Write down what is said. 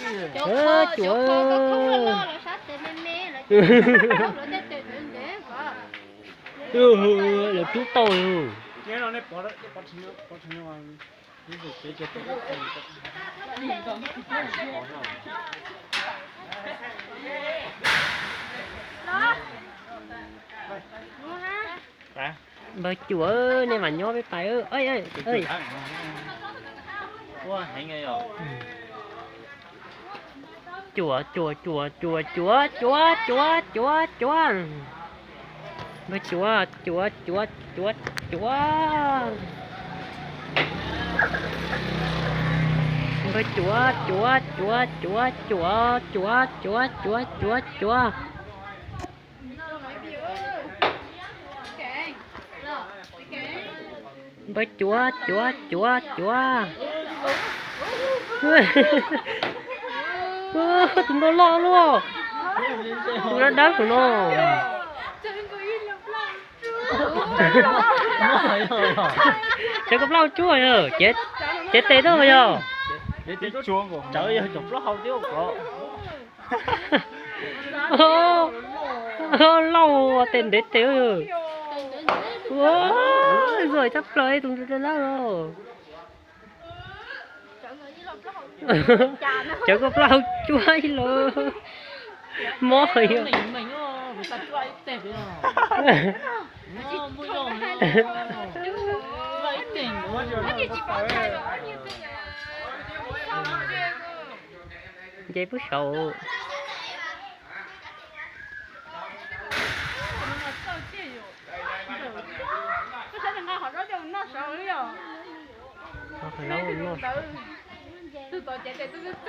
Cuav, lawv rub tau. Npawg Cuam, nej mam nyob peb pais. Cuam, Cuam, Cuam, Cuam, Cuav, Cuav, Cuav, Cuav, Cuav. Npawg Cuam, Cuam, Cuam, Cuam, Cuav. Npawg Cuam, Cuam, Cuam, Cuam, Cuam, Cuav, Cuav, Cuav, Cuav, Cuav. Npawg Cuam, Cuam, Cuam, Cuav. Tus no loj luaj. Tus dawb dawb tus no. Cov koj plaub cuab yog, cev tes tuaj yog. Lauj, tes ntev tes. Ua, zuag tshaj plaws tus ntawd lauj. Cov koj plaub cuab ib los mob heev. Nce puag saud.